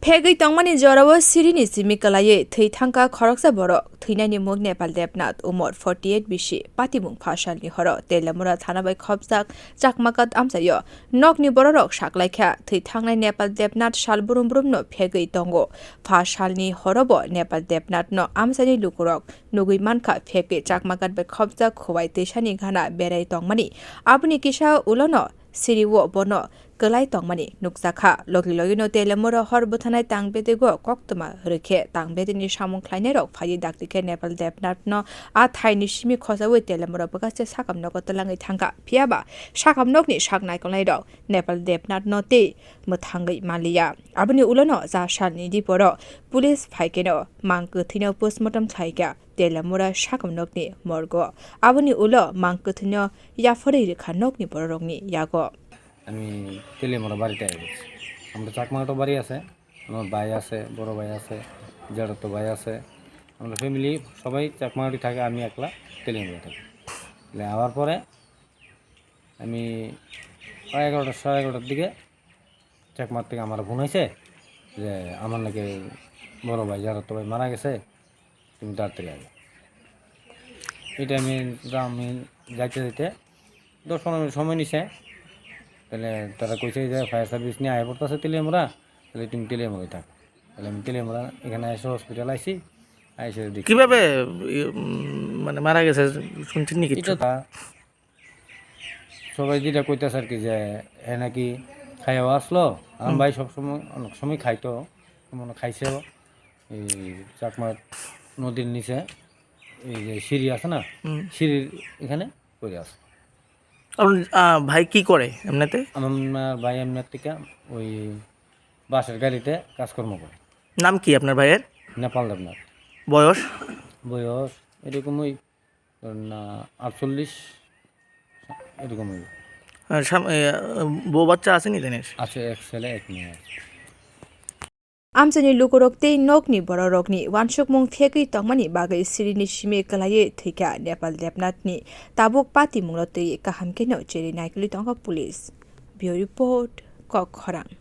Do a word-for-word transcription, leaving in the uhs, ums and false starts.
Phegwi tongmani jorao sirini simi kwlaiwi thwi thangkha khoroksa borok. Thwinani mung Nepal Debnath, umor forty eight bisi, patimung pha salni horo Telemura thana bai khopjak Chakmakat amchaio. Nokni bororok saklaikha, thwi thangnai Nepal Debnath sal brum brumno phegwi tongo. Pha salni horobo Nepal Debnathno amchaini lukurok nugwi mankha, phegwi Chakmakat bai khopjak Khowai twisani gana berai tongmani. Aboni kisa ulono siriwo bono kwlai tongmani nukjakha. Logi logino Telemura hor bwthanai tang bedego koktwma rwkhe tang bedeni samung khlainairok phaiwi dakti khe Nepal Debnathno a thaini simi khojaui Telemura bwkhaste sakam nogo twlangwi thangkha. Phiyaba sakam nokni sak naikolnairok Nepal Debnathno tei mwthangwi manliya. Aboni ulono cha salni diporo police phaikeno mang kwthwino postmortem khlaikha. Telemura sakam nokni morgo. Aboni ulo mang kwthwino yapharwi rwkha nokni bororokni yago. আমি তেলিয়ামুড়া বাড়িতে আছি। আমরা চাকমা একটা বাড়ি আছে, আমার ভাই আছে, বড় ভাই আছে, জেঠাতো ভাই আছে। আমরা ফ্যামিলি সবাই চাকমাটি থাকে, আমি একলা তেলিয়ামুড়া থাকি। তাহলে আওয়ার পরে আমি প্রায় এগারোটা, সাড়ে এগারোটার দিকে চাকমার থেকে আমার ফোন হয়েছে যে আমার নাকি বড় ভাই, জেঠাতো ভাই মারা গেছে, তুমি তাড়াতাড়ি আয়। এটা আমি, আমি যাইতে যাইতে দশ পনেরো মিনিট সময় নিছে। তাহলে তারা কইছে যে ফায়ার সার্ভিস নিয়ে আয় পড়তেছে তেলিয়ামুড়া, তাহলে তুমি তেলিয়ামুড়ায় থাক। তাহলে আমি তেলিয়ামুড়া এখানে এসে হসপিটাল আইছি, আইসে দেখি। কিভাবে, ইয়ে, উম, মানে মারা গেছে শুনছেন নি কিছু? এটা তা সবাই যেটা কইতাছে আর কি যে এ নাকি খাইয়াও আসলো। আমার হুম। ভাই সবসময়, অনেক সময় খাইতো, মনে খাইছেও। এই চাকমা নদীর নিচে এই যে সিঁড়ি আছে না, হুম। সিঁড়ির এখানে পড়ে আছে। আপনার, আহ, ভাই কি করে এমনিতে? আমার ভাই এমনি থেকে ওই বাসের গাড়িতে কাজকর্ম করে। নাম কি আপনার ভাইয়ের? নেপাল দেবনাথ। বয়স? বয়স এরকম ওই, ধরেন না, আটচল্লিশ এরকম হইব। আর সাম-, এ, বউ বাচ্চা আছে নি তাদের? আছে, এক ছেলে, এক মেয়ে আছে। Amchaini lukurok tei nokni bororokni uansukmung phegwi tongmani bagwi sirini simi kwlaiwi thwikha Nepal Debnathni tabuk patimungno twiwi kaham kheno cherwi naikolwi tongkha police. Bureau Report, Kok Khorang.